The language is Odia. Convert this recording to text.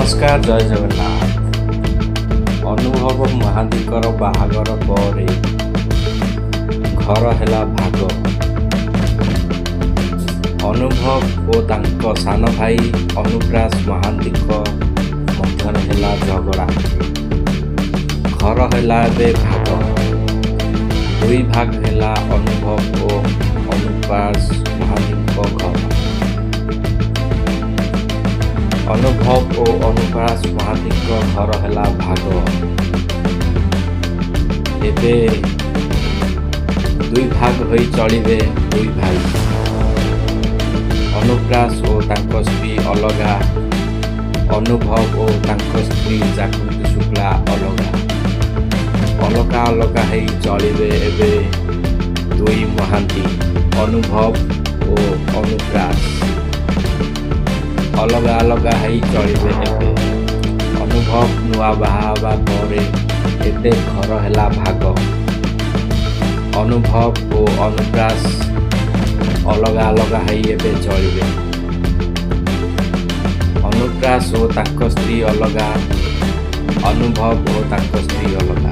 ନମସ୍କାର, ଜୟ ଜଗନ୍ନାଥ। ଅନୁଭବ ମହାନ୍ତିଙ୍କର ବାହାଘର ପରେ ଘର ହେଲା ଭାଗ। ଅନୁଭବ ଓ ତାଙ୍କ ସାନ ଭାଇ ଅନୁପ୍ରାସ ମହାନ୍ତିଙ୍କ ମଧ୍ୟରେ ହେଲା ଝଗଡ଼ା। ଘର ହେଲା ଏବେ ଭାଗ। ଦୁଇ ଭାଗ ହେଲା ଅନୁଭବ ଓ ଅନୁପ୍ରାସ ମହାନ୍ତିଙ୍କ ଘର। ଅନୁଭବ ଓ ଅନୁପ୍ରାସ ମହାନ୍ତିଙ୍କ ଘର ହେଲା ଭାଗ। ଏବେ ଦୁଇ ଭାଗ ହୋଇ ଚଳିବେ ଦୁଇ ଭାଇ। ଅନୁପ୍ରାସ ଓ ତାଙ୍କ ସ୍ତ୍ରୀ ଅଲଗା, ଅନୁଭବ ଓ ତାଙ୍କ ସ୍ତ୍ରୀ ଜାଗୃତି ଶୁକ୍ଳା ଅଲଗା। ଅଲଗା ଅଲଗା ହେଇ ଚଳିବେ ଏବେ ଦୁଇ ମହାନ୍ତି, ଅନୁଭବ ଓ ଅନୁପ୍ରାସ। ଅଲଗା ଅଲଗା ହେଇ ଚଳିବେ ଏବେ। ଅନୁଭବ ନୂଆ ବାହା ହେବା ପରେ ଏବେ ଘର ହେଲା ଭାଗ। ଅନୁଭବ ଓ ଅନୁପ୍ରାସ ଅଲଗା ଅଲଗା ହେଇ ଏବେ ଚଳିବେ। ଅନୁପ୍ରାସ ଓ ତାଙ୍କ ସ୍ତ୍ରୀ ଅଲଗା, ଅନୁଭବ ଓ ତାଙ୍କ ସ୍ତ୍ରୀ ଅଲଗା।